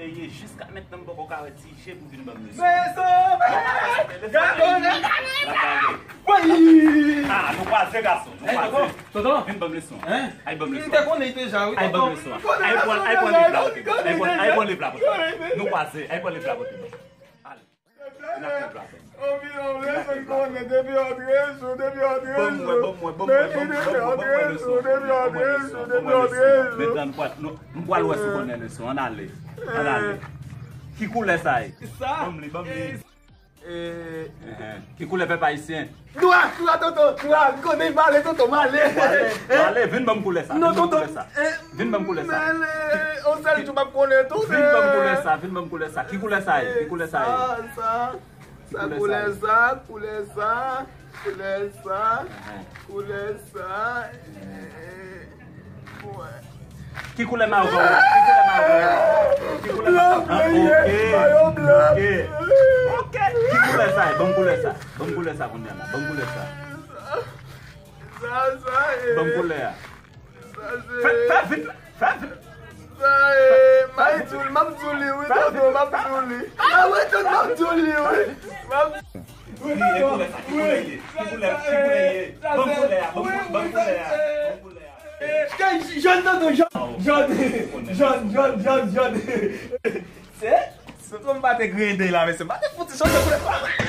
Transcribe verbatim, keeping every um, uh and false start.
Ye, jiska mentnan m poko ka wè ti je pou vin ban m leson. Leson! Gade, gade! L ap gade. Woy! Ah, nou kwaze, gason, nou kwaze. Tonton, vin ban m leson. Hein? Ay ban m leson. Li te konnen deja, wi, tonton. Ay ban m leson. Ay pran, ay pran liv la pote. Ay pran, ay pran liv la pote. Nou kwaze, ay pran liv la pote. Ale. N ap pran liv la pote. Anpil, anpil, leson konnen depi antre jou, depi antre jou. Ban m wè, ban m wè, ban m wè, ban m wè, ban m wè leson. Depi antre jou, depi antre jou. Mentnan, m pral, nou, m pral wè si w konnen leson. Ann ale. Ann ale. Ki koulè sa ye? Sa? Ban m li, ban m li. Eh. Ki koulè pèp ayisyen? Nwa, nwa, tonton, nwa. M konnen, m ale, tonton, m ale. M ale, vin ban m koulè sa. Non, tonton. Vin ban m koulè sa. Vin ban m koulè sa. M ale, on sèl jou m ap konnen, tonton. Vin ban m koulè sa, vin ban m koulè sa. Ki koulè sa ye? Ki koulè sa ye? Sa, sa. Sa koulè sa, koulè sa, koulè sa, koulè sa. Eh, wè. Ki koulè mayo? Ki koulè mayo? Ki koulè mayo? Blan, blan, ye. Mayo blan. Ok. Ok. Ki koulè sa ye? Ban m koulè sa. Ban m koulè sa kounye a la. Ban m koulè sa. Sa, sa, eh. Ban m koulè a. Sa, se... Fè, fè vit, fè vit. Sa, eh, m ap di w, m ap di w li, wi, tonton, m ap di w li. Ah, wi, tonton, m ap di w li, wi. M ap... Ki koulè sa? Ki koulè ye? Ki koulè, ki koulè ye? Ban m koulè a, ban m, ban m koulè a. Ban m koulè a. Jòn, tonton, jòn, jòn, jòn, jòn, jòn. Se, se tonton m pa te griyen dèy la, mesye. M pa te fouti chanje koulè.